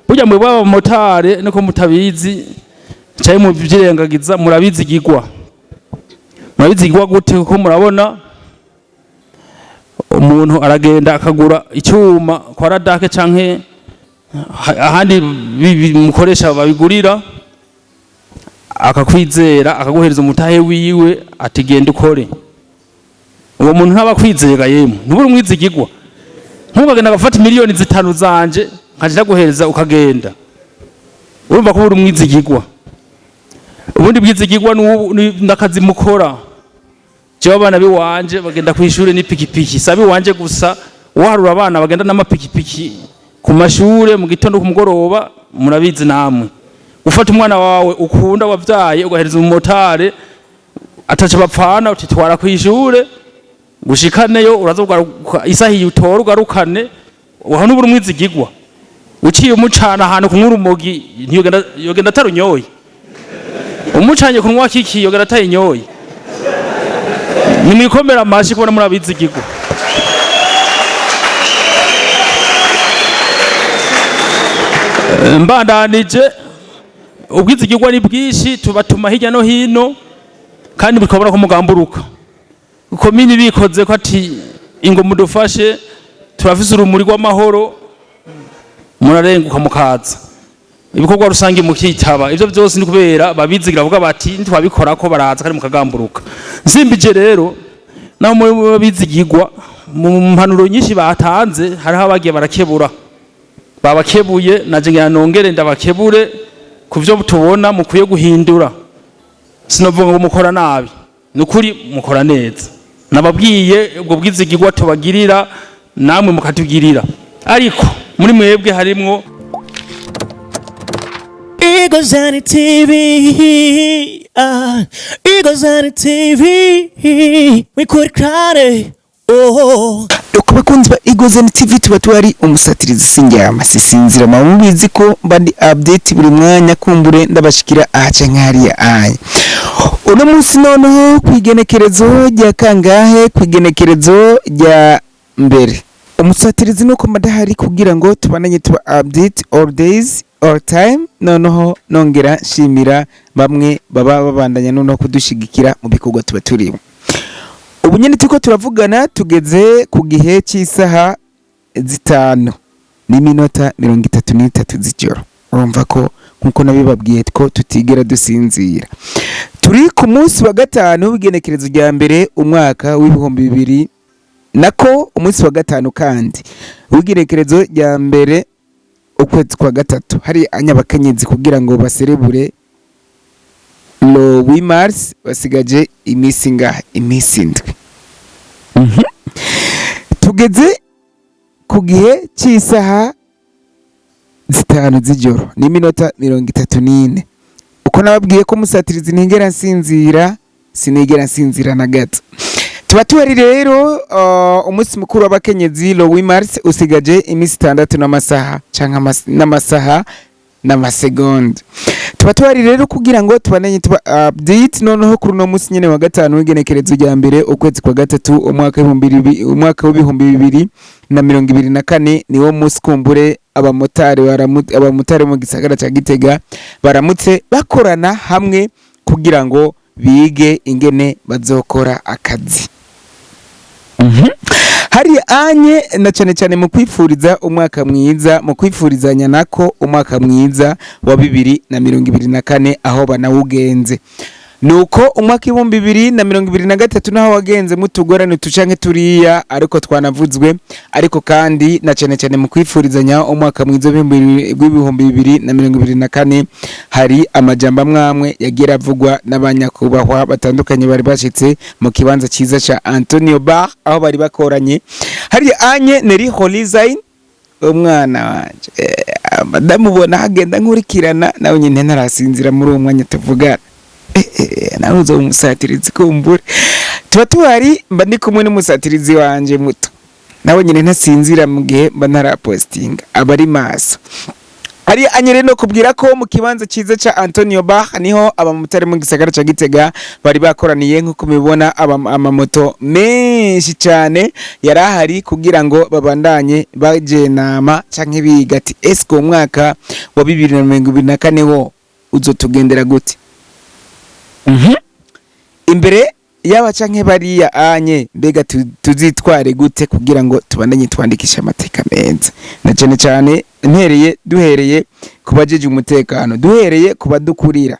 Burya mwe b'abamotari, niko mutabizi canke muvyirengagiza, murabizigirwa. Murabizigirwa gute? Kuko murabona umuntu aragenda akagura icyuma kwa Radake canke ahandi mukoresha babigurira, akakwizera, akaguhereza umutahe wiwe, ati: "Genda ukore." Uwo muntu ntaba akwizera? Yemwe, ntubura umwizigirwa. Ntugagenda agafata miliyoni 5 zanje nkaja ndaguhereza, ukagenda, urumva ko uri umwizigirwa. Ubundi bwizigirwa n'akazi mukora. Jewe abana biwanje bagenda kw'ishure n'ipikipiki, si abiwanje gusa, uharura abana bagenda n'amapikipiki ku mashure mu gitondo, ku mugoroba, murabizi namwe. Gufata umwana wawe ukunda wavyaye, ugahereza umumotari ataco bapfana, uti: "Twara kw'ishure gushikaneyo, uraza kugaruka isaha iyi, utora ugarukane." Aho nubura umwizigirwa? Uciye umucana ahantu kunywa urumogi, ntiyogenda, yogenda atarunyoye. Umucanye kunywa kiki, yogenda atayinyoye. Nimwikomera amashi kubona muri abizigirwa. Mbandanije, ubwizigirwa ni bwinshi, tubatuma hirya no hino kandi bikabona ko mugamburuka. Komini bikoze ko ati: "Ingo mudufashe, turafise urumuri rw'amahoro", murarenguka mukaza, ibikorwa rusange mukitaba. Ivyo byose ni kubera babizigira, bavuga bati: "Ntitwabikora ko baraza", kandi mukagamburuka. Nsimbije rero, naho muri babizigirwa, mu mpanuro nyinshi batanze hariho abagiye barakebura, babakebuye. Naje ngira nongere ndabakebure ku vyo tubona mukwiye guhindura. Sinovuga ngo mukora nabi, ni ukuri mukora neza. Nababwiye ubwo bwizigirwa tubagirira, namwe mukatugirira, ariko muri mwebwe harimwo Eagles on TV, Eagles on TV, we could cry, oh. Ku bakunzi ba Eagles TV, tuba tuhari. Umusatirizi sindyama, sisinzira, mama mubizi ko mba ndi update buri mwanya, kumbure ndabashikira aha canke hariya. Aya uno munsi noneho kwigenekerezo rya kangahe? Kwigenekerezo rya mbere, umusatirizi nuko madahari kugira ngo tubananye tuba update all days, all time. Noneho nongera nshimira bamwe baba babandanya noneho kudushigikira mu bikorwa tuba turimo. Ubu nyine turiko turavugana, tugeze ku gihe cy'isaha 5:33 z'ijoro. Urumva ko nkuko nabibabwiye ko tutigera dusinzira. Turi ku munsi wa gatanu w'igenekerezo rya mbere umwaka w'ibihumbi bibiri, nako umunsi wa gatanu kandi w'igenekerezo rya mbere ukwezi kwa gatatu. Hari anyabakenyezi kugira ngo baserebure le 8 mars, basigaje iminsi ingahe? Iminsi 7. Tugeze ku gihe cy'isaha 5 z'ijoro n'iminota 34. Uko nababwiye ko umusatirizi ntigera nsinzira, sinigera nsinzira na gato. Tuba tuhari rero. Umunsi mukuru w'abakenyezi le 8 mars usigaje iminsi 6 n'amasaha canke n'amasaha n'amasegonda. Tuba tuhari rero kugira ngo tubananye tuba update. Noneho kuri uno munsi nyene wa gatanu w'igenekerezo rya mbere ukwezi kwa gatatu umwaka w'2024, niwo munsi kumbure abamotari abamotari mu gisagara ca Gitega baramutse bakorana hamwe kugira ngo bige ingene bazokora akazi. Hari anye na cyane cyane mu kwifuriza umwaka mwiza, mu kwifurizanya nako umwaka mwiza wa 2024 aho banawugenze. Nuko umwaka 2023 naho wagenze mutugorane tucanke turiya, ariko twanavuzwe, ariko kandi na cyane cyane mu kwifurizanya umwaka mwiza w'ibihumbi 2024, hari amajambo amwe amwe yagiye avugwa n'abanyakubahwa batandukanye bari bashitse mu kibanza cyiza ca Antonio Bar aho bari bakoranye. Hari anye Neri Holizain, umwana wanje, ndamubona hagenda nkurikirana, nawe nyine ntarasinzira muri uwo mwanya tuvugana. Nawe uzo umusatirizi kumbure. Tuba tuhari, mba ndi kumwe n'umusatirizi wanje muto, nawe nyine ntasinzira mu gihe mba ntarapostinga, aba ari maso. Hari anyere no kubwira ko mu kibanza cyiza ca Antonio Bach niho abamotari mu gisagara ca Gitega bari bakoraniye. Nkuko mubibona, amamoto menshi cyane yari ahari kugira ngo babandanye bajenama canke biga ati: "Eske uwo mwaka wa 2024 wo uzotugendera gute?" Imbere yaba canke bariya anye, mbega tuzitware gute kugira ngo tubandanye twandikisha amateka meza, na cyane cyane mpereye duhereye ku bajeje umutekano, duhereye ku badukurira.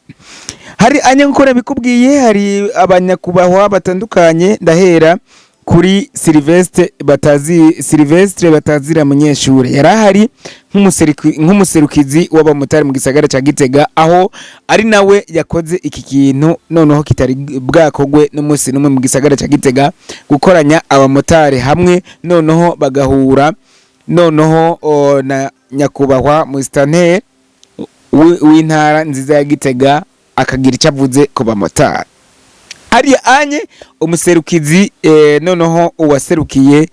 Hari anye, nkuko nabikubwiye, hari abanyakubahwa batandukanye. Ndahera kuri Sylvestre batazi Sylvestre Batazira Munyeshure, yari ahari nk'umuserukizi w'abamotari mu gisagara ca Gitega, aho ari nawe yakoze iki kintu noneho kitari bwakogwe n'umunsi n'umwe mu gisagara ca Gitega, gukoranya abamotari hamwe, noneho bagahura noneho na nyakubahwa musitanteri w'intara nziza ya Gitega, akagira icyo avuze ku bamotari. Hariya anye umuserukizi, noneho uwaserukiye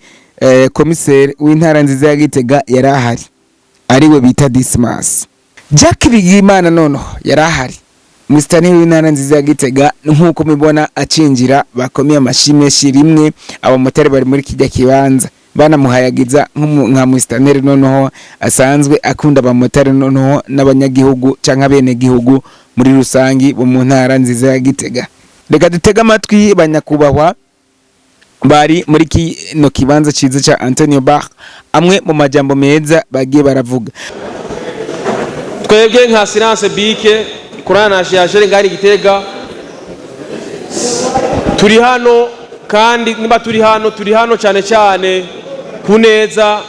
komiseri w'intara nziza ya Gitega yari ahari, ariwe bita Dismas Jack Bigimana. Noneho yari ahari musitanteri w'intara nziza ya Gitega. Nk'uko mubibona, acinjira bakomeye amashi menshi rimwe, abamotari bari muri kijya kibanza banamuhayagiza nka musitanteri noneho asanzwe akunda abamotari, noneho n'abanyagihugu canke abenegihugu muri rusangi bo mu ntara nziza ya Gitega. Reka dutege amatwi banyakubahwa bari muri kino kibanza ciza ca Antonio Bach, amwe mu majambo meza bagiye baravuga. Twebwe nka Assurance BIC ikorana na Jajere ngari Gitega turi hano, kandi niba turi hano, turi hano cyane cyane ku neza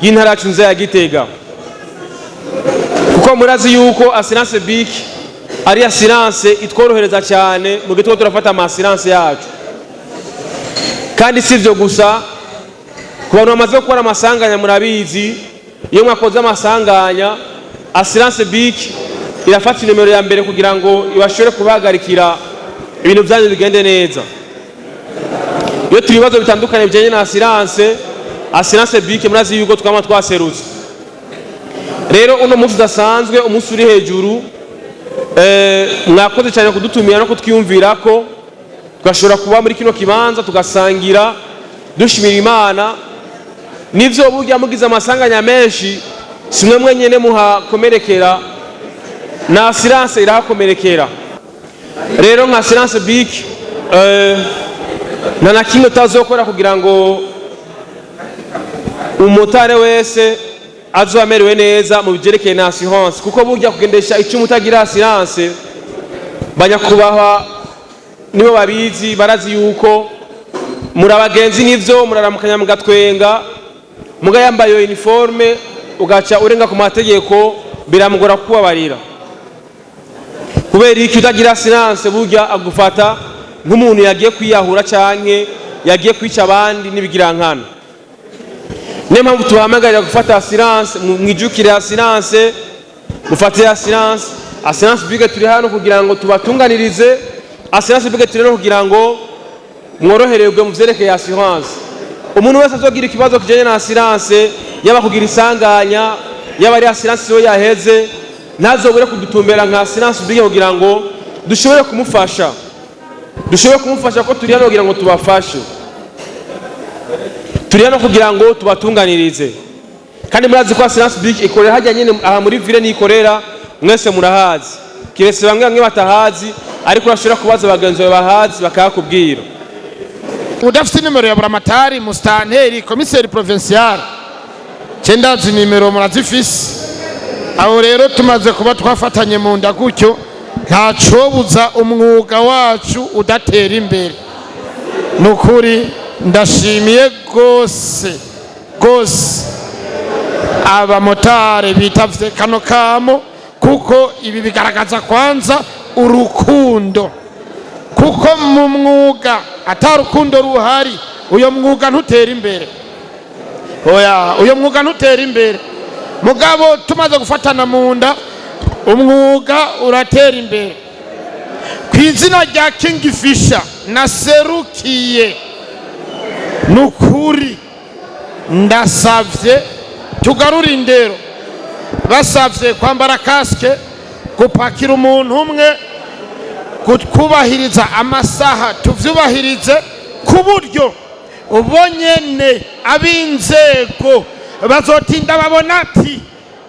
y'intara yacu nziza ya Gitega, kuko murazi yuko Assurance BIC ari assurance itworohereza cyane mu gihe turiko turafata ama assurance yacu. Kandi si ibyo gusa, ku bantu bamaze gukora amasanganya, murabizi, iyo mwakoze amasanganya, Assurance BIC irafata inomero ya mbere kugira ngo ibashobore kubahagarikira, ibintu byanyu bigende neza. Iyo turi ibibazo bitandukanye bijyanye na assurance, Assurance BIC murazi yuko twama twaserutse. Rero uno munsi udasanzwe, umunsi uri hejuru, mwakoze cyane kudutumira no kutwiyumvira ko tugashobora kuba muri kino kibanza, tugasangira, dushimira Imana. Nivyo, burya mugize amasanganya menshi, si mwe mwenyene muhakomerekera, na assurance irahakomerekera. Rero nka Assurance BIC, nta na kimwe utazokora kugira ngo umumotari wese azoba amerewe neza mu byerekeye na assurance, kuko burya kugendesha icuma utagira assurance, banyakubahwa nibo babizi, barazi yuko muri abagenzi. Nivyo, muraramukanya mugatwenga, muga yambaye iyo uniforme ugaca urenga ku mategeko, biramugora kukubabarira. Kubera iki? Utagira assurance, burya agufata nk'umuntu yagiye kwiyahura canke yagiye kwica abandi n'ibigirankana. Niyo mpamvu tubahamagarira gufata assurance, mwijukire assurance, mufate assurance. Assurance BIC turi hano kugira ngo tubatunganirize. Assurance BIC turi hano kugira ngo mworohererwe mu vyerekeye assurance. Umuntu wese azogira ikibazo kijanye na assurance, yaba kugira isanganya, yaba ari assurance yo yaheze, ntazobure kudutumbera nka Assurance BIC kugira ngo dushobore kumufasha, dushobore kumufasha, ko turi hano kugira ngo tubafashe, turi hano kugira ngo tubatunganirize. Kandi murazi ko Assurance BIC ikorera hajya nyine aha muri ville, nikorera, mwese murahazi, kiretse bamwe bamwe batahazi, ariko urashobora kubaza bagenzi bawe bahazi bakahakubwira. Udafite nimero ya buramatari, musitanteri, komiseri provincial, ndazi nimero murazifise. Abo rero tumaze kuba twafatanye mu nda gutyo, ntacobuza umwuga wacu udatera imbere. Ni ukuri ndashimiye rwose rwose abamotari bitavye kano kamo, kuko ibi bigaragaza kwanza urukundo, kuko mu mwuga ata rukundo ruhari, uyo mwuga ntutera imbere. Oya, uyo mwuga ntutera imbere. Mugabo tumaze gufatana mu nda, umwuga uratera imbere. Ku izina rya Kingfisher naserukiye, ni ukuri ndasavye tugarure indero. Basavye kwambara casque, gupakira umuntu umwe, kubahiriza amasaha, tuvyubahirize ku buryo ubonyene ab'inzego bazotinda babona ati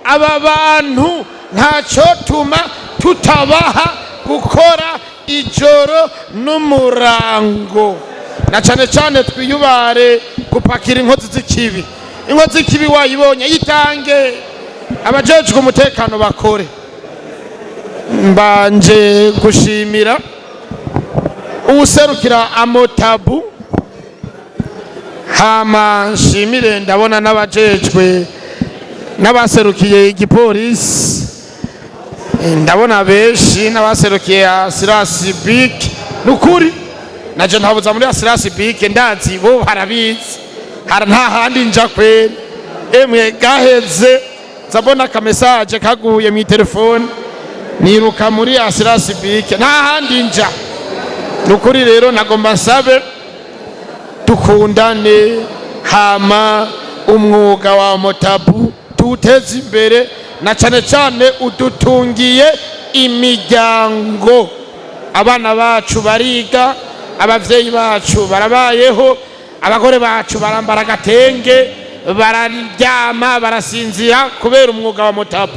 aba bantu ntacotuma tutabaha gukora ijoro n'umurango. Na cane cane twiyubare gupakira inkozi z'ikibi. Inkozi z'ikibi wayibonye, yitange, abajejwe umutekano bakore. Mbanje gushimira uwuserukira Amotabu, hama nshimire ndabona n'abajejwe n'abaserukiye igipolisi, ndabona benshi n'abaserukiye Assurance BIC. Nukuri naje ntabuza muri Assurance BIC, ndazi bo barabizi, hara nta handi nja kweri. Emwe gaheze nzabona akamesaje kaguye mu telefone, niruka muri Assurance BIC, nta handi nja. Nukuri rero nagomba nsabe dukundane, hama umwuga wa motabu tuwuteze imbere, na cane cane udutungiye imiryango. Abana bacu bariga, abavyeyi bacu barabayeho, abagore bacu barambara agatenge, bararyama barasinzira kubera umwuga wa motabu.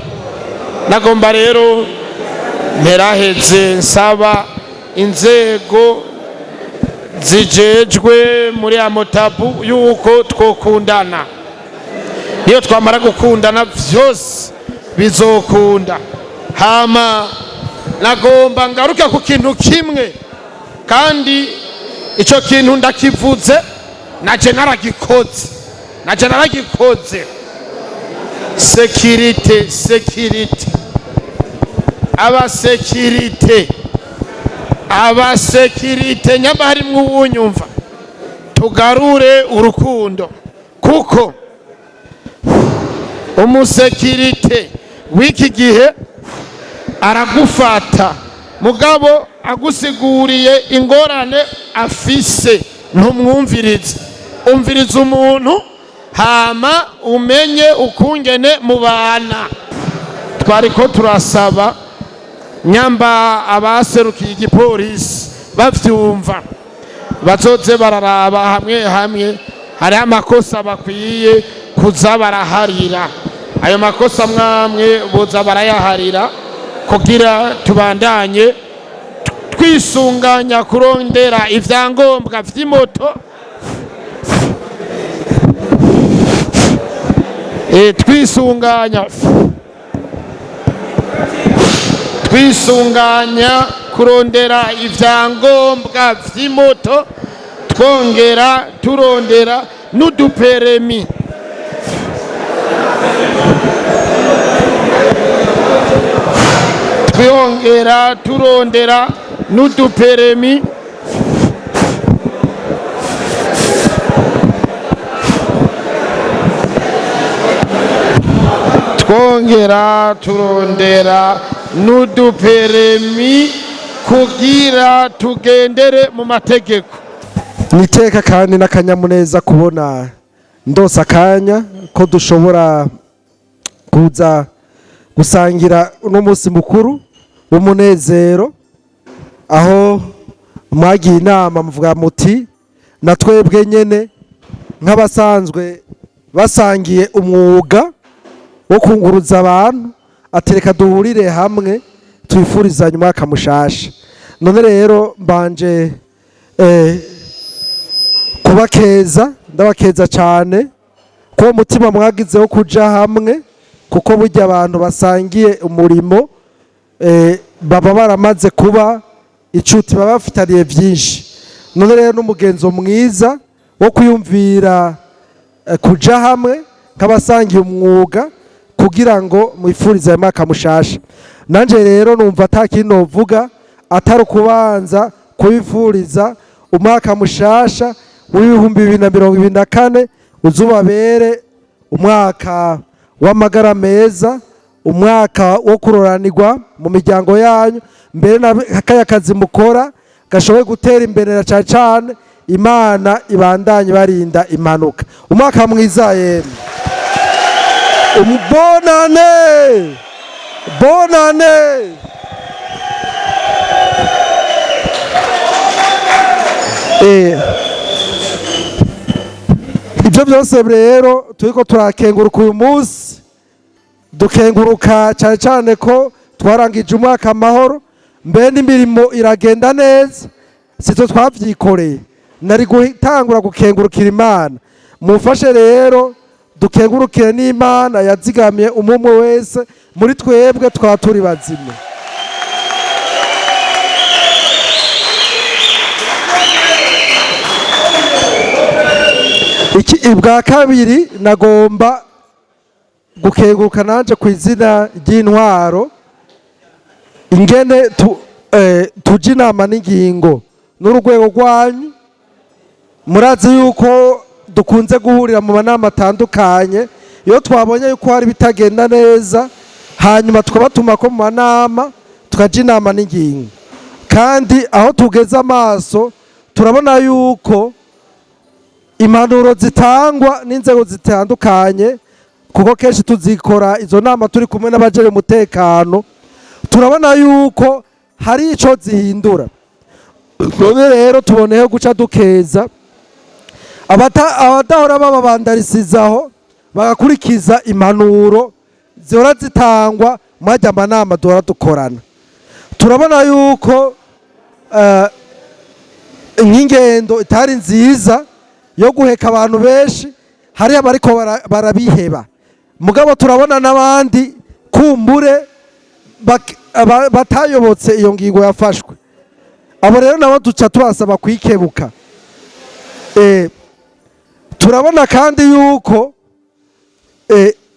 Nagomba rero mperaheze nsaba inzego zijejwe muri Amotabu yuko twokundana. Niyo twamara gukundana vyose bizokunda. Hama nagomba ngaruke ku kintu kimwe, kandi ico kintu ndakivuze naje naragikoze, naje naragikoze. Sécurité, sécurité, abasekirite, abasekirite, nyamba harimwo uwunyumva, tugarure urukundo, kuko umusekirite w'iki gihe aragufata, mugabo agusiguriye ingorane afise ntumwumvirize. Umviriza umuntu, hama umenye ukungene mubana. Twariko turasaba nyamba abaserukiye igipolisi bavyumva, bazoze bararaba hamwe hamwe hariho amakosa bakwiye kuza baraharira. Ayo makosa mwamwe boza barayaharira kugira tubandanye twisunganya kurondera ivyangombwa vy'imoto, twisunganya kurondera ivyangombwa vy'imoto, twongera turondera n'uduperemi. Twongera turondera n'uduperemi. Twongera turondera n'uduperemi kugira tugendere mu mategeko. Niteka kandi n'akanyamuneza kubona ndose akanya ko dushobora kuza gusangira uno munsi mukuru w'umunezero, aho mwagiye inama muvuga muti na twebwe nyene nk'abasanzwe basangiye umwuga wo kunguruza abantu, atereka duhurire hamwe twifurizanye umwaka mushasha. None rero mbanje kubakeza, ndabakeza cyane ko umutima mwagize wo kuja hamwe, kuko burya abantu basangiye umurimo baba baramaze kuba inshuti, baba bafitaniye byinshi. None rero n'umugenzo mwiza wo kwiyumvira kuja hamwe nk'abasangiye umwuga kugira ngo mwifurize mwaka mushasha. Nanje rero numva ata novuga atari ukubanza kubifuriza umwaka mushasha w'2024, uzubabere umwaka w'amagara meza, umwaka wo kuroranirwa mu miryango yanyu, mbere na kaya kazi mukora gashoboye gutera imbere, na cane cane Imana ibandanye barinda impanuka. Umwaka mwiza yemwe. Bonane, bonane. Ibyo byose rero turiko turakenguruka uyu munsi, dukenguruka cyane cyane ko twarangije umwaka amahoro, mbe n'imirimo iragenda neza, sitwe twavyikoreye. Nari gutangura gukengurukira Imana. Mumfashe rero dukengurukire n'Imana yazigamiye umwe wese muri twebwe, twaba turi bazima. Iki ibwa kabiri nagomba gukenguruka nanje ku izina ry'intwaro, ingene tuja inama n'ingingo n'urwego rwanyu. Murazi yuko dukunze guhurira mu manama atandukanye, iyo twabonye yuko hari bitagenda neza, hanyuma tukabatuma ko mu manama tukaja inama n'ingingo. Kandi aho tugeze amaso turabona yuko impanuro zitangwa n'inzego zitandukanye, kuko kenshi tuzikora izo nama turi kumwe n'abajejwe umutekano, turabona yuko hari ico zihindura. None rero tuboneyeho guca dukeza abadahora bababandarisizaho, bagakurikiza impanuro zihora zitangwa mwajya amanama duhora dukorana. Turabona yuko nk'ingendo itari nziza yo guheka abantu benshi, hari abariko barabiheba, mugabo turabona n'abandi kumbure batayobotse iyo ngingo yafashwe. Abo rero nabo duca tubasaba kwikebuka. Turabona kandi yuko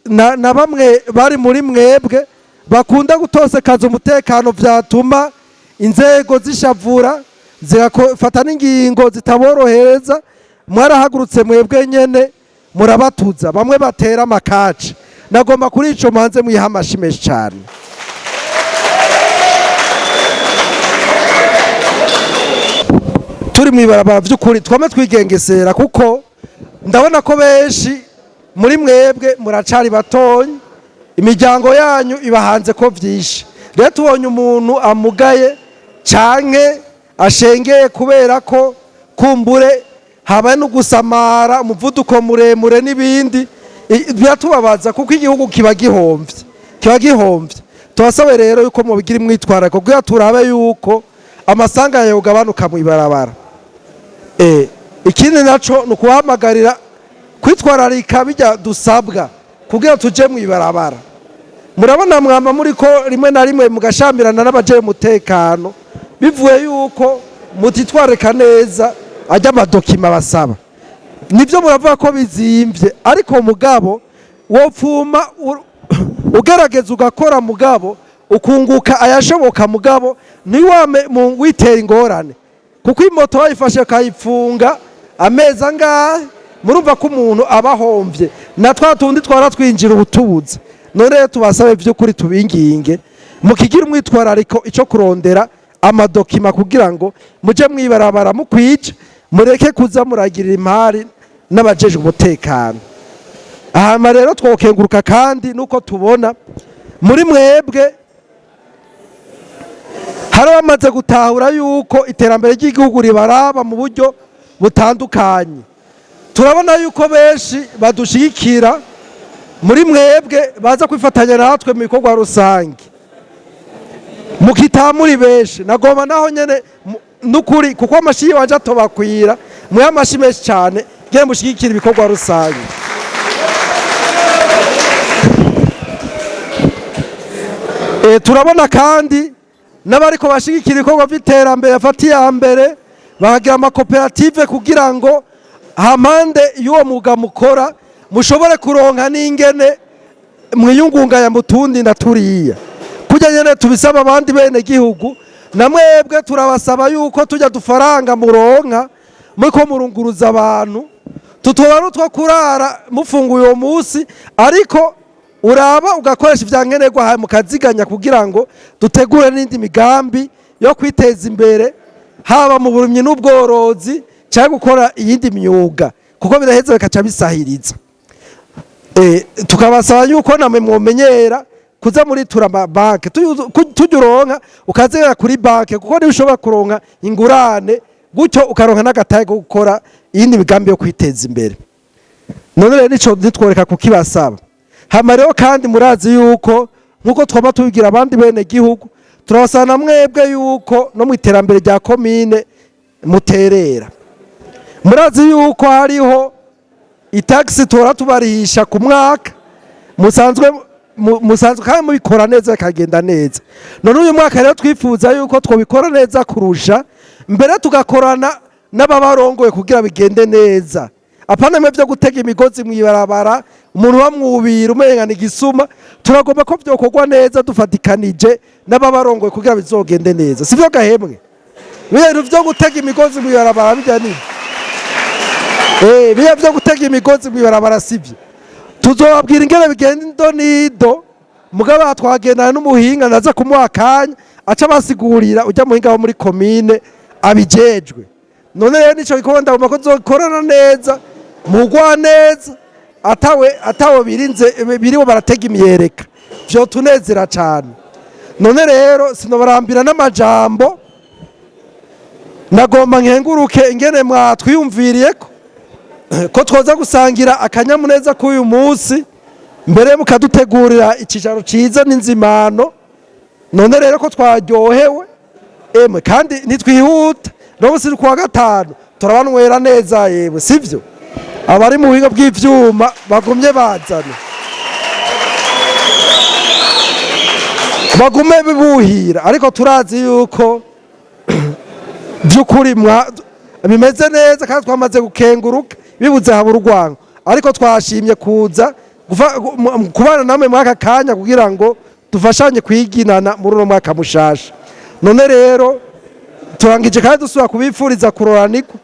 na bamwe bari muri mwebwe bakunda gutosekaza umutekano, vyatuma inzego zishavura zigafata n'ingingo zitaborohereza. Mwarahagurutse mwebwe nyene murabatuza, bamwe batera amakaci. Nagomba kuri ico manze mwiha amashi menshi cane. Turi mw'ibarabara vy'ukuri twame twigengesera, kuko ndabona ko benshi muri mwebwe muracari batonyi, imiryango yanyu ibahanze ko vyinshi. Rero tubonye umuntu amugaye canke ashengeye kubera ko kumbure habaye no gusamara, umuvuduko muremure n'ibindi, biratubabaza kuko igihugu kiba gihomvye, kiba gihomvye. Tubasabe rero yuko mubigira imwitwarariko kugira turabe yuko amasanganya yogabanuka mw'ibarabara. Ikindi naco ni ukuhamagarira kwitwararika bijya dusabwa kugira tuje mw'ibarabara. Murabona mwama muriko rimwe na rimwe mugashamirana n'abajeje umutekano, bivuye yuko mutitwararika neza ajya amadokima basaba. Nivyo muravuga ko bizimvye, ariko mugabo wopfuma ugerageza ugakora, mugabo ukunguka ayashoboka, mugabo ntiwame mu witera ingorane, kuko imoto bayifashe ukayipfunga amezi angahe, murumva ko umuntu aba ahomvye, na twa tundi twara twinjira ubutubuzi. None rero tubasabe vy'ukuri, tubinginge mukigira umwitwarariko ico kurondera amadokima kugira ngo muje mwibarabara mukwije, mureke kuza muragirira impari n'abajejwe umutekano. Hama rero twokenguruka kandi nuko tubona muri mwebwe hari abamaze gutahura yuko iterambere ry'igihugu ribaraba mu buryo butandukanye. Turabona yuko benshi badushigikira muri mwebwe baza kwifatanya natwe mu bikorwa rusange, mukita muri benshi. Nagomba naho nyene nukuri, kuko amashi wanje atobakwira, mwe amashi menshi cyane ngiye mushigikira ibikorwa rusange. Turabona kandi n'abariko bashigikira ibikorwa vy'iterambere bafata iya mbere bakagira amakoperative kugira ngo hampande y'uwo mwuga mukora mushobore kuronka n'ingene mwiyungunganya mu tundi na turiya. Kurya nyene tubisaba abandi bene gihugu, na mwebwe turabasaba yuko tujya dufaranga muronka muriko murunguruza abantu, tutoba ari utwo kurara mufunguye uwo munsi, ariko uraba ugakoresha ivya nkenerwa hanyuma mukaziganya kugira ngo dutegure n'indi migambi yo kwiteza imbere, haba mu burimyi n'ubworozi cyangwa gukora iyindi myuga, kuko biraheza bikaca bisahiriza. Tukabasaba yuko namwe mwomenyera kuza muritura banke, tujya uronka ukazera kuri banke, kuko niba ushobora kuronka ingurane gutyo ukaronka n'agatahe ko gukora iyindi migambi yo kwiteza imbere. None rero nico nitworeka kukibasaba. Hama rero kandi murazi yuko nkuko twaba tubibwira abandi bene gihugu, turabasaba na mwebwe yuko no mu iterambere rya komine muterera. Murazi yuko hariho itagisi tora tubarisha ku mwaka, musanzwe musanzwe kandi mubikora neza bikagenda neza. None uyu mwaka rero twifuza yuko twobikora neza kurusha mbere, tugakorana n'ababarongoye kugira bigende neza, apana mwe byo gutega imigozi mw'ibarabara, umuntu bamwubira umenga ni igisuma. Turagomba ko byokorwa neza dufatikanije n'ababarongoye kugira bizogende neza, sivyo gahemwe? Ibintu byo gutega imigozi mw'ibarabara bijya ni biya byo gutega imigozi mw'ibarabara sivyo. Tuzobabwira ingene bigenda ido nido, mugabo twagendana n'umuhinga, ndaza kumuha akanya aca abasigurira, ujya muhinga wo muri komine abijejwe. None rero nico gikorwa ndagomba ko tuzokorana neza mugwa neza, atawe birinze biribo baratega imyereka, vyotunezera cane. None rero sinobarambira n'amajambo, nagomba nkenguruke ingene mwatwiyumviriyeko ko twoza gusangira akanyamuneza k'uyu munsi, mbere mukadutegurira ikijaro ciza n'inzimano. None rero ko twaryohewe emwe, kandi ntitwihuta, no si kuwa gatanu turabanywera neza yewe, sivyo? Abari mu buhinga bw'ivyuma bagumye bazana, bagume buhira, ariko turazi yuko by'ukuri bimeze neza kandi twamaze gukenguruka, bibuze haba urwango, ariko twashimye kuza kubana namwe muri aka kanya kugira ngo dufashanye kwiginana muri uno mwaka mushasha. None rero turangije kandi dusubira kubifuriza kuroranirwa,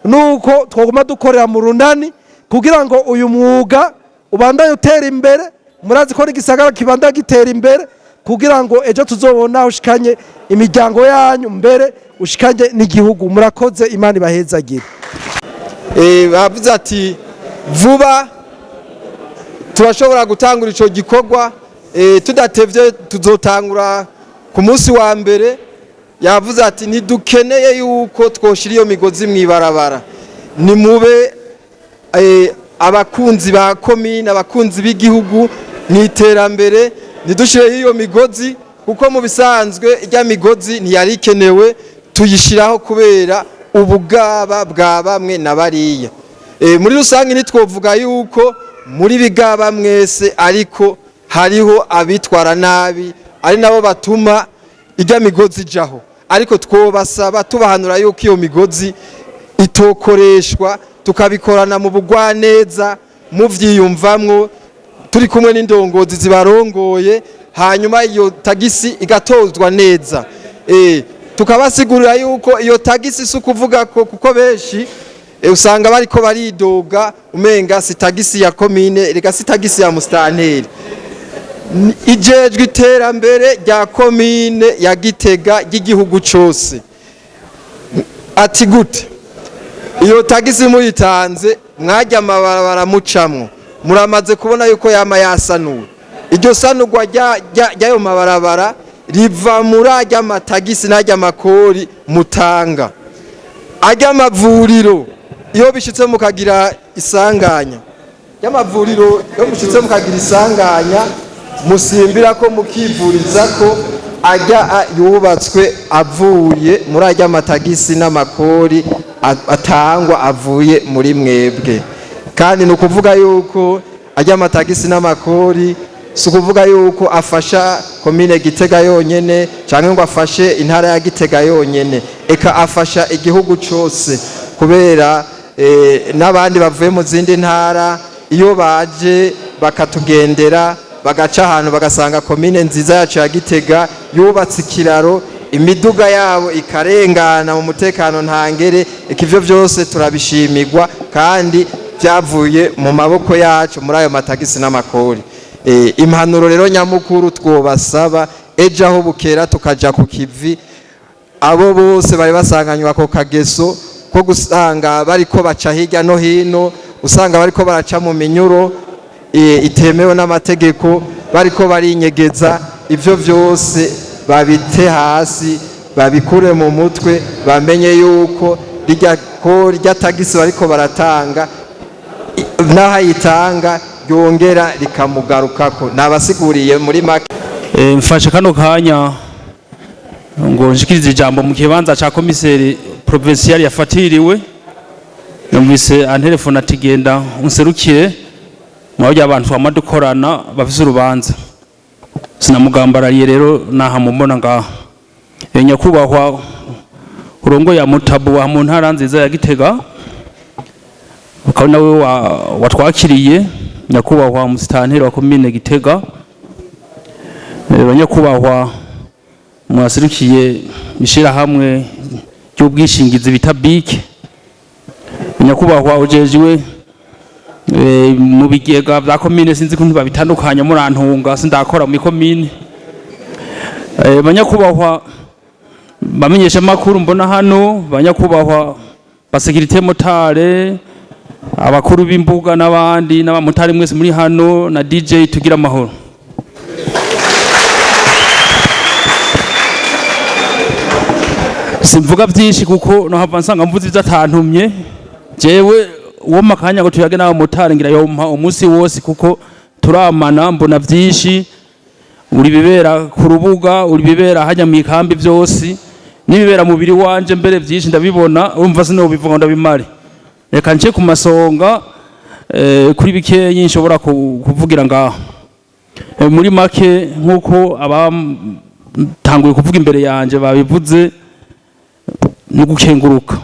nuko twaguma dukorera mu runani kugira ngo uyu mwuga ubandanye utera imbere. Murazi ko n'igisagara kibandanya gitera imbere, kugira ngo ejo tuzobona aho ushikanye imiryango yanyu, mbere ushikanye n'igihugu. Murakoze, Imana ibahezagire. Bavuze ati vuba turashobora gutangura ico gikorwa, tudatevye tuzotangura ku munsi wa mbere. Yavuze ati ntidukeneye yuko twoshira iyo migozi mw'ibarabara, nimube abakunzi ba komine, abakunzi b'igihugu mw'iterambere, ntidushireho iyo migozi kuko mu bisanzwe irya migozi ntiyari ikenewe, tuyishiraho kubera ubugaba bwa bamwe na bariya. Muri rusange ntitwovuga yuko muri bigaba mwese, ariko hariho abitwara nabi ari nabo batuma irya migozi ijaho, ariko twobasaba tubahanura yuko iyo migozi itokoreshwa, tukabikorana mu bugwaneza muvyiyumvamwo, turi kumwe n'indongozi zibarongoye, hanyuma iyo tagisi igatozwa neza. Tukabasigurira yuko iyo tagisi si ukuvuga ko, kuko benshi usanga bariko baridoga umenga si tagisi ya komine, reka si tagisi ya musitanteri, ijejwe iterambere rya komine ya Gitega ry'igihugu cose. Ati gute iyo tagisi muyitanze mwajya amabarabara mucamwo, muramaze kubona yuko yama yasanuwe. Iryo sanurwa ry'ayo mabarabara riva muri ajya amatagisi n'ajya amakori mutanga. Ajya amavuriro iyo bishitse mukagira isanganya y'amavuriro, iyo mushitse mukagira isanganya musimbira ko mukivuriza ko ajya yubatswe avuye muri ajya amatagisi n'amakori atangwa avuye muri mwebwe. Kandi ni ukuvuga yuko ajya amatagisi n'amakori si ukuvuga yuko afasha komine Gitega yonyene cyangwa ngo afashe intara ya Gitega yonyene, eka afasha igihugu cose, kubera n'abandi bavuye mu zindi ntara iyo baje bakatugendera bagaca ahantu bagasanga komine nziza yacu ya Gitega yubatse ikiraro, imiduga yabo ikarengana mu mutekano ntangere, eka ivyo byose turabishimirwa kandi byavuye mu maboko yacu muri ayo matagisi n'amakori. Impanuro rero nyamukuru twobasaba, ejo aho bukera tukaja ku kivi, abo bose bari basanganywe ako kageso ko gusanga bariko baca hirya no hino, usanga bariko baraca mu minyuro. itemewe n'amategeko, bariko barinyegeza. Ivyo vyose babite hasi, babikure mu mutwe, bamenye yuko rirya ko rya tagisi bariko baratanga, n'aho ayitanga ryongera rikamugarukako. Nabasiguriye muri make. Mfashe kano kanya ngo nshikirize ijambo mu kibanza ca commissaire provincial yafatiriwe. Numvise antelefone ati: "Genda unserukire mu barya abantu twama dukorana bafise urubanza." Sinamugambarariye rero naha mubona ngaha. Nyakubahwa urongoye mutabu wa mu ntara nziza ya Gitega, ukaba nawe watwakiriye, nyakubahwa musitanteri wa komine Gitega, banyakubahwa mwasirikiye ishirahamwe ry'ubwishingizi bita BIC, nyakubahwa ujejwe mu bigega vya komine, sinzi ko babitandukanya, murantunga sindakora mu komine, banyakubahwa bamenyesha makuru mbona hano, banyakubahwa ba sécurité motard, abakuru b'imbuga n'abandi n'abamotari mwese muri hano na DJ, tugira amahoro. Simvuga byinshi kuko nohava nsanga mvuze ibyo atantumye. Jewe uwo makanya ngo tuyage n'abamotari ngira yompa umunsi wose, kuko turamana, mbona byinshi, uri bibera ku rubuga, uri bibera hajya mu ikambi, byose n'ibibera mubiri wanje, mbere byinshi ndabibona. Urumva sinobivuga ngo ndabimare. Reka nce ku masonga kuri bikeyi nshobora kuvugira ngaho. Muri make, nk'uko abatanguye kuvuga imbere yanje babivuze, ni gukenguruka.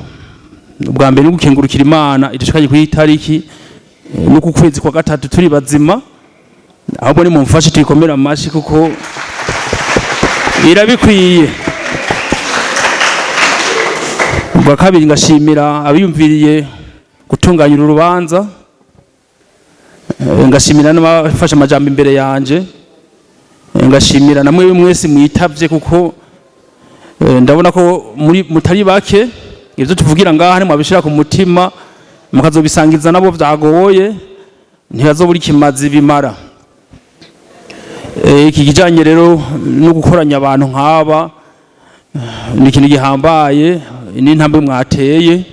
Ubwa mbere ni gukengurukira Imana idushikanye kuri iyi tariki no ku kwezi kwa gatatu turi bazima. Ahubwo ni mumfashe tuyikomere amashi kuko irabikwiye. Ubwa kabiri, ngashimira abiyumviriye gutunganya uru rubanza, ngashimira n'abafashe amajambo imbere yanje, ngashimira namwe mwese mwitavye, kuko ndabona ko muri mutari bake. Ibyo tuvugira ngaha nimwabishira ku mutima mukazobisangiza nabo vyagoye, ntibazobura ikimazi bimara. Iki kijanye rero no gukoranya abantu nk'aba ni ikintu gihambaye, ni intambwe mwateye.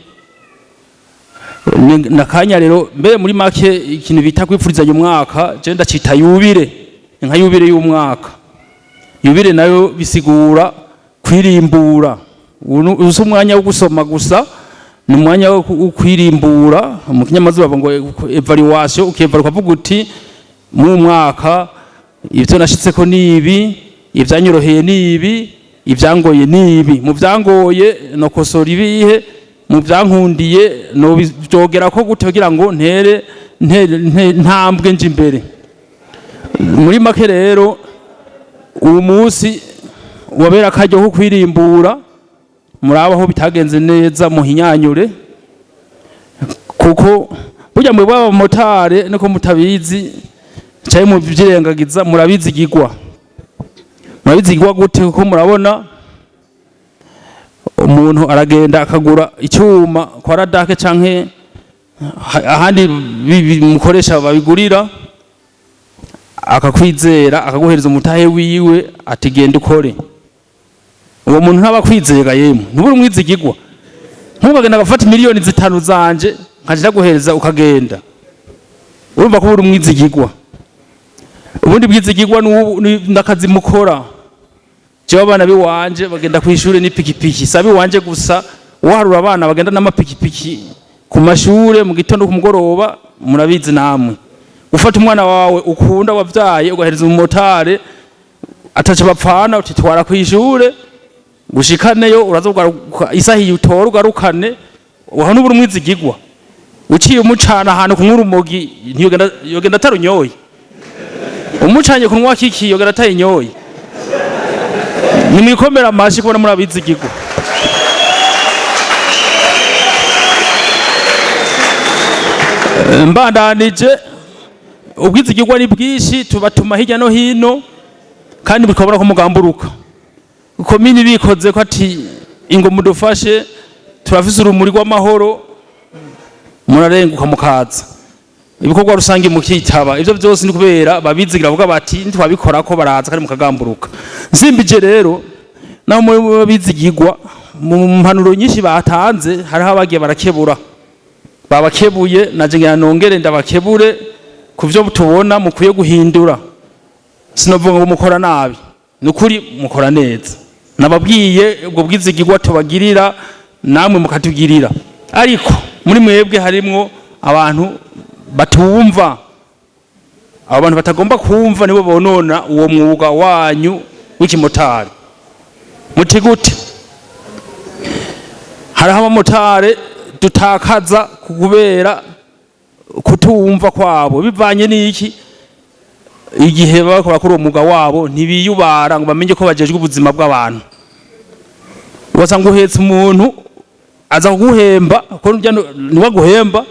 Nakanya rero mbere muri make, ikintu bita kwipfurizanya umwaka je ndacita yubile, nka yubile y'umwaka. Yubile nayo bisigura kwirimbura. Uyu si umwanya wo gusoma gusa, ni umwanya wo kwirimbura. Mu kinyamazuru bavuga ngo évaluation. Ukevaluwa ukavuga uti: "Mu mwaka ibyo nashitseko ni ibi, ibyanyoroheye ni ibi, ibyangoye ni ibi. Mu byangoye nokosora ibihe? Mu byankundiye no byogera ko gute kugira ngo ntere ntambwe nje imbere?" Muri make rero, uyu munsi wabera akaryo ko kwirimbura, muraba aho bitagenze neza muhinyanyure, kuko burya mwe b'abamotari niko mutabizi cyangwa mubyirengagiza, murabizigirwa. Murabizigirwa gute? Kuko murabona umuntu aragenda akagura icyuma kwa Radake canke ahandi mukoresha babigurira, akakwizera, akaguhereza umutahe wiwe ati: "Genda ukore." Uwo muntu ntaba akwizera yemwe, ntubura umwizigirwa. Ntugagenda agafata 5 miliyoni zanje nkaja ndaguhereza ukagenda. Urumva ko uri umwizigirwa. Ubundi bwizigirwa n'akazi mukora. Jewe abana biwanje bagenda kw'ishure n'ipikipiki, si abiwanje gusa, uharura abana bagenda n'amapikipiki ku mashure mu gitondo, ku mugoroba, murabizi namwe. Gufata umwana wawe ukunda wavyaye ugahereza umumotari ataco bapfana, uti: "Twara kw'ishure gushikaneyo, uraza kugaruka isaha iyi utora ugarukane." Waho n'ubura umwizigirwa. Uciye umucana ahantu kunywa urumogi, ntiyogenda, yogenda atarunyoye. Umucanye kunywa kiki, yogenda atayinyoye. Nimwikomera amashi kubona muri abizigirwa. Mbandanije, ubwizigirwa ni bwinshi, tubatuma hirya no hino kandi bikabona ko mugamburuka. Komini bikoze ko ati: "Ingo mudufashe, turafise urumuri rw'amahoro," murarenguka mukaza. Ibikorwa rusange mukitaba. Ivyo byose ni kubera babizigira, bavuga bati ntitwabikora ko baraza kandi mukagamburuka. Nsimbije rero naho muri babizigirwa, mu mpanuro nyinshi batanze hariho abagiye barakebura, babakebuye. Naje ngira nongere ndabakebure ku byo tubona mukwiye guhindura. Sinovuga ngo mukora nabi, ni ukuri mukora neza. Nababwiye ubwo bwizigirwa tubagirira, namwe mukatugirira, ariko muri mwebwe harimwo abantu batumva. Abo bantu batagomba kumva nibo bonona uwo mwuga wanyu w'ikimotari. Muti gute? Hariho abamotari dutakaza kubera kutumva kwabo. Bivanye n'iki? Igihe bakora kuri uwo mwuga wabo, ntibiyubara ngo bamenye ko bajejwe ubuzima bw'abantu. Ugasanga uhetse umuntu aza kuguhemba, ko nurya niwe aguhemba,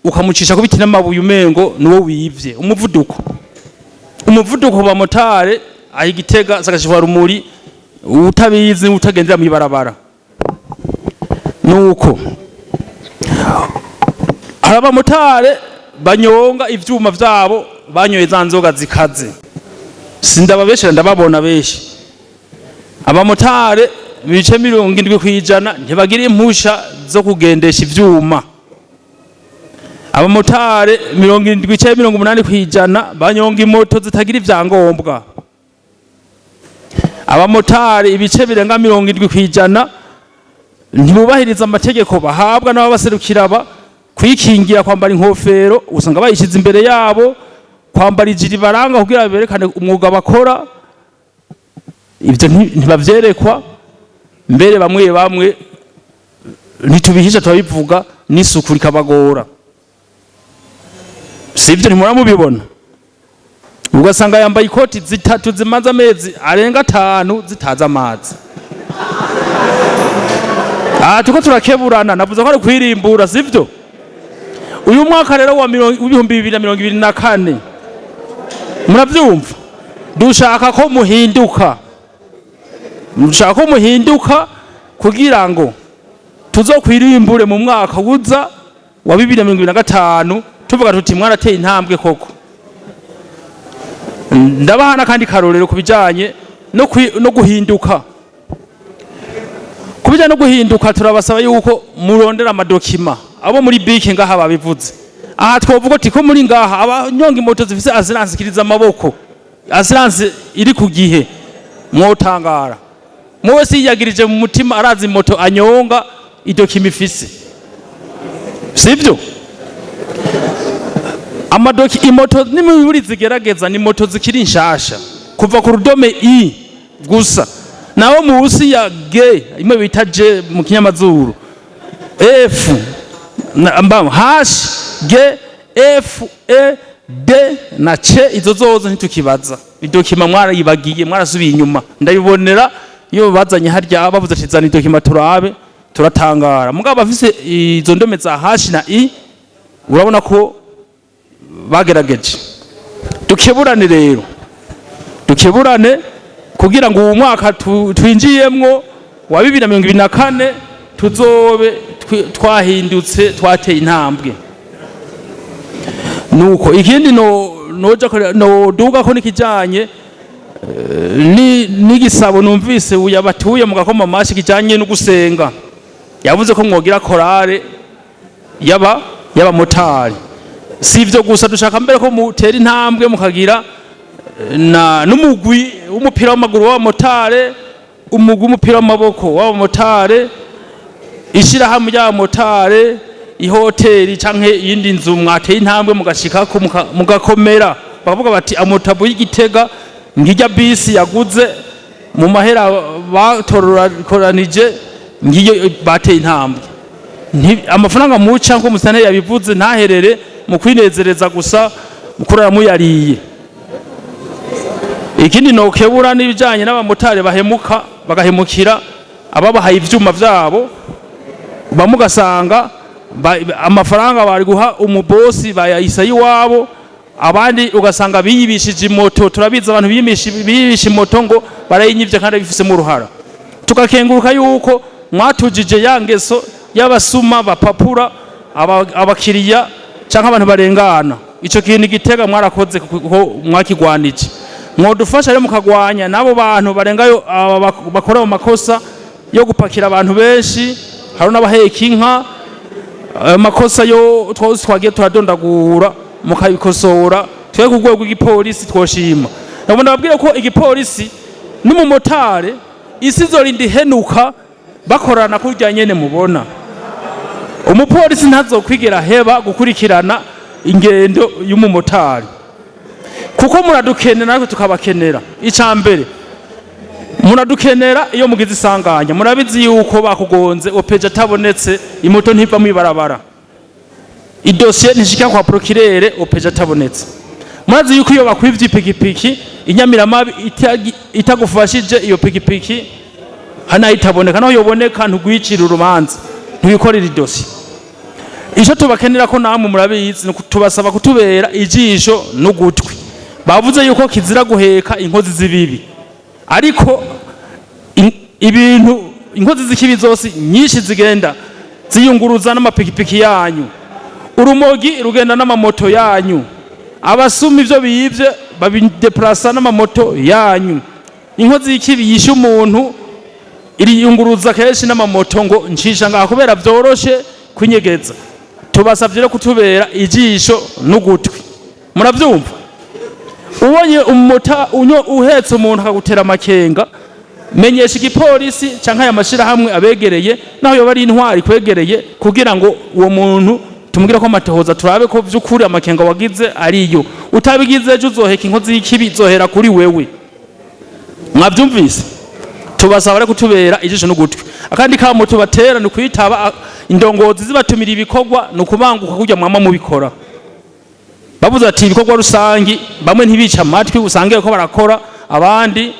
ukamucisha ku biti n'amabuye, umengo niwo wivye. Umuvuduko ku bamotari aho Igitega sagashishwa rumuri, utabizi utagendera mw'ibarabara. Nuko hari abamotari banyonga ivyuma vyabo banyoye za nzoga zikaze. Sindababeshera, ndababona benshi. Abamotari 70% ntibagira impusha zo kugendesha ivyuma. Abamotari 70 canke 80% banyonga imoto zitagira ivyangombwa. Abamotari ibice birenga 70% ntibubahiriza amategeko bahabwa n'ababaserukira, ba kwikingira, kwambara inkofero usanga bayishize imbere yabo, kwambara ijiri baranga kugira berekane umwuga bakora, ibyo ntibavyerekwa. Mbere bamwe bamwe, ntitubihisha, turabivuga, n'isuku rikabagora. Sivyo? Ntimura mubibona? Ugasanga yambaye ikoti zitatu zimaze amezi arenga 5 zitaza amazi. Aha tuko turakeburana, navuze ko ari kwirimbura, sivyo? Uyu mwaka rero wa 2024, muravyumva, dushaka ko muhinduka, dushaka ko muhinduka kugira ngo tuzokwirimbure mu mwaka wuza wa 2025, tuvuga tuti mwarateye intambwe koko. Ndabaha n'akandi karorero ku bijanye no guhinduka. Ku bijanye no guhinduka, turabasaba yuko murondera ama documents. Abo muri bike ngaha babivuze. Aha twovuga ati ko muri ngaha abanyonga imoto zifise assurance ikiriza amaboko, assurance iri ku gihe, mwotangara. Mwe wese yiyagirije mu mutima arazi moto anyonga i document ifise, sivyo? Amadoki imoto n'imiburi zigerageza ni moto zikiri nshasha, kuva ku rudome I gusa, naho musi ya G, imwe bita G mu kinyamazuru, F na mbam H, G, F, E, D na C, izo zozo ntitukibaza. I document mwarayibagiye, mwarasubiye inyuma. Ndabibonera iyo bazanye harya, bavuze ati zana i document turabe, turatangara. Mugabo bafise izo ndome za H na I, urabona ko bagerageje. Dukeburane rero, dukeburane kugira ngo uwu mwaka twinjiyemwo wa 2024 tuzobe twahindutse, twateye intambwe. Nuko ikindi no noja no duga ko nikijanye ni n'igisabo numvise uya batuye mu gakoma mashi, kijanye no gusenga. Yavuze ko mwogira chorale yaba y'abamotari. Si ivyo gusa, dushaka mbere ko mutera intambwe mukagira na n'umugwi w'umupira w'amaguru w'abamotari, umugwi w'umupira w'amaboko w'abamotari, ishirahamwe ry'abamotari, ihoteli canke iyindi nzu mwateye intambwe mugashikako, mugakomera, bakavuga bati amotabu y'Igitega ngirya bisi yaguze mu mahera batororanije, ngiyo bateye intambwe. Amafaranga muca, nko musane yabivuze, ntaherere mu kwinezereza gusa, mukurara muyariye. Ikindi nokebura n'ibijanye n'abamotari bahemuka, bagahemukira ababahaye ivyuma vyabo. Bamwe ugasanga amafaranga bari guha umubosi bayayisa iwabo, abandi ugasanga biyibishije imoto. Turabizi abantu biyibisha imoto ngo barayinyivye kandi bifisemo uruhara. Tugakenguruka yuko mwatujije ya ngeso y'abasuma bapapura abakiriya canke abantu barengana. Ico kintu Gitega mwarakoze kuko mwakigwanije. Mwodufasha rero mukagwanya n'abo bantu barengayo, aba bakora mu makosa yo gupakira abantu benshi, hari n'abaheka inka, amakosa yo twose twagiye turadondagura mukabikosora. Twe ku rwego rw'igipolisi twoshima. Ndabona babwira ko igipolisi n'umumotari isi izorinda ihenuka bakorana kurya nyene. Mubona umupolisi ntazokwigera heba gukurikirana ingendo y'umumotari, kuko muradukenera natwe tukabakenera. Icya mbere, muradukenera iyo mugize isanganya. Murabizi yuko bakugonze, OPJ atabonetse imoto ntiva mw'ibarabara, idosiye ntishika kwa procureur OPJ atabonetse. Murazi yuko iyo bakwivye ipikipiki, inyamiramabi itagufashije, iyo pikipiki hana itaboneka, naho yoboneka ntugwicira urubanza, ntiwikorera idosiye. Icyo tubakenera ko namwe murabizi, ni tubasaba kutubera ijisho n'ugutwi. Bavuze yuko kizira guheka inkozi z'ibibi, ariko ibintu inkozi z'ikibi zose nyinshi zigenda ziyunguruza n'amapikipiki yanyu, urumogi rugenda n'amamoto yanyu, abasuma ivyo bivye babideplasa n'amamoto yanyu, inkozi y'ikibi yishe umuntu iriyunguruza kenshi n'amamoto ngo ncisha ngaha kubera vyoroshe kwinyegeza. Tubasavye rero kutubera ijisho n'ugutwi. Muravyumva? Ubonye umumota unyo uhetse umuntu akagutera amakenga, menyesha igipolisi canke aya mashirahamwe abegereye, naho yoba ari intwari kwegereye, kugira ngo uwo muntu tumubwire ko amatohoza, turabe ko vy'ukuri amakenga wagize ariyo. Utabigize, ejo uzoheka inkozi y'ikibi, izohera kuri wewe. Mwavyumvise? Tubasaba rero kutubera ijisho n'ugutwi. Akandi kamo tubatera ni kwitaba indongozi zibatumira ibikorwa, ni ukubanguka kurya mwama mubikora. Bavuze ati ibikorwa rusangi, bamwe ntibica amatwi, usange ko barakora, abandi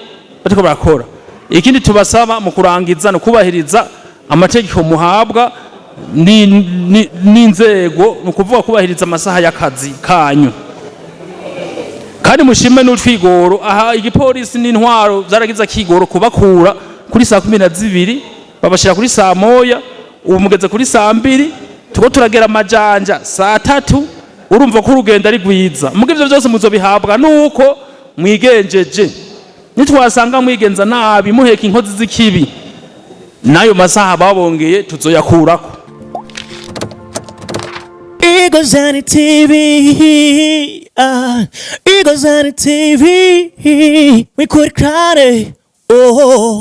bariko barakora. Ikindi tubasaba mu kurangiza ni kubahiriza amategeko muhabwa n'inzego, ni ukuvuga kubahiriza amasaha y'akazi kanyu. Kandi mushime n'utwigoro aha igipolisi n'intwaro vyaragize akigoro kubakura kuri saa 12 babashira kuri saa 1, ubu mugeze kuri saa 2, tuko turagera amajanja saa 3. Urumva ko urugendo ari rwiza. Muga ivyo vyose muzobihabwa nuko mwigenjeje. Nitwasanga mwigenza nabi, muheka inkozi z'ikibi, n'ayo masaha babongeye tuzoyakurako. Eagles on TV, ah, Eagles on TV, we could cry, oh.